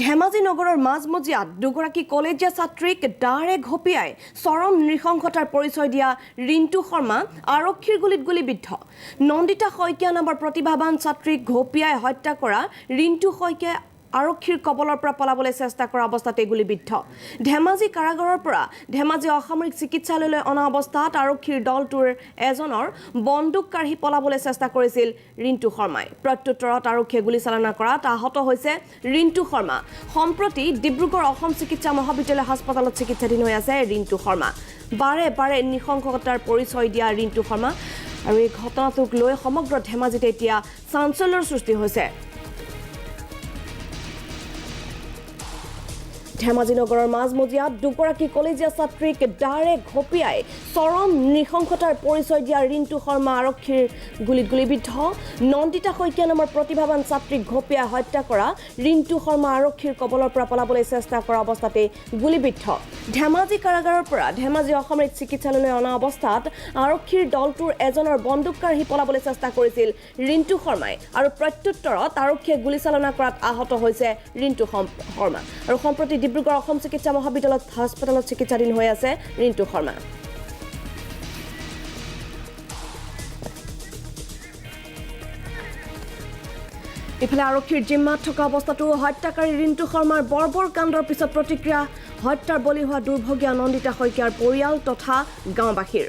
ধেমাজি নগৰৰ মাজমজিয়াত দুগৰাকী কলেজীয়া ছাত্ৰীক দাৰে ঘপিয়াই চৰম নৃশংসতাৰ পৰিচয় দিয়া ৰিণ্টু শৰ্মা আৰক্ষীৰ গুলীত গুলীবিদ্ধ। নন্দিতা শইকীয়া নামৰ প্ৰতিভাৱান ছাত্ৰীক ঘপিয়াই হত্যা কৰা ৰিণ্টু শইকীয়া আৰক্ষীৰ কবলৰ পৰা পলাবলৈ চেষ্টা কৰা অৱস্থাতে গুলীবিদ্ধ। ধেমাজি কাৰাগাৰৰ পৰা ধেমাজি অসামৰিক চিকিৎসালয়লৈ অনা অৱস্থাত আৰক্ষীৰ দলটোৰ এজনৰ বন্দুক কাঢ়ি পলাবলৈ চেষ্টা কৰিছিল ৰিণ্টু শৰ্মাই। প্ৰত্যুত্তৰত আৰক্ষীয়ে গুলীচালনা কৰাত আহত হৈছে ৰিণ্টু শৰ্মা। সম্প্ৰতি ডিব্ৰুগড় অসম চিকিৎসা মহাবিদ্যালয় হাস্পতালত চিকিৎসাধীন হৈ আছে ৰিণ্টু শৰ্মা। বাৰে বাৰে নৃশংসতাৰ পৰিচয় দিয়া ৰিণ্টু শৰ্মা আৰু এই ঘটনাটোক লৈ সমগ্ৰ ধেমাজিতে এতিয়া চাঞ্চল্যৰ সৃষ্টি হৈছে। ধেমাজি নগৰৰ মাজমজিয়াত দুগৰাকী কলেজীয়া ছাত্ৰীক দাৰে ঘপিয়াই চৰম নৃশংসতাৰ পৰিচয় দিয়া ৰিণ্টু শৰ্মা আৰক্ষীৰ গুলীত গুলীবিদ্ধ। নন্দিতা শইকীয়া নামৰ প্ৰতিভাৱান ছাত্ৰীক ঘপিয়াই হত্যা কৰা ৰিণ্টু শৰ্মা আৰক্ষীৰ কবলৰ পৰা পলাবলৈ চেষ্টা কৰা অৱস্থাতে গুলীবিদ্ধ। ধেমাজি কাৰাগাৰৰ পৰা ধেমাজি অসামৰিক চিকিৎসালয়লৈ অনা অৱস্থাত আৰক্ষীৰ দলটোৰ এজনৰ বন্দুক কাঢ়ি পলাবলৈ চেষ্টা কৰিছিল ৰিণ্টু শৰ্মাই আৰু প্ৰত্যুত্তৰত আৰক্ষীয়ে গুলীচালনা কৰাত আহত হৈছে ৰিণ্টু শৰ্মা আৰু সম্প্ৰতি ডিব্ৰুগড় অসম চিকিৎসা মহাবিদ্যালয়ত হাস্পতালত চিকিৎসাধীন হৈ আছে ৰিণ্টু শৰ্মা। ইফালে আৰক্ষীৰ জিম্মাত থকা অৱস্থাতো হত্যাকাৰী ৰিণ্টু শৰ্মাৰ বৰ্বৰ কাণ্ডৰ পিছত প্ৰতিক্ৰিয়া হত্যাৰ বলি হোৱা দুৰ্ভগীয়া নন্দিতা শইকীয়াৰ পৰিয়াল তথা গাঁওবাসীৰ।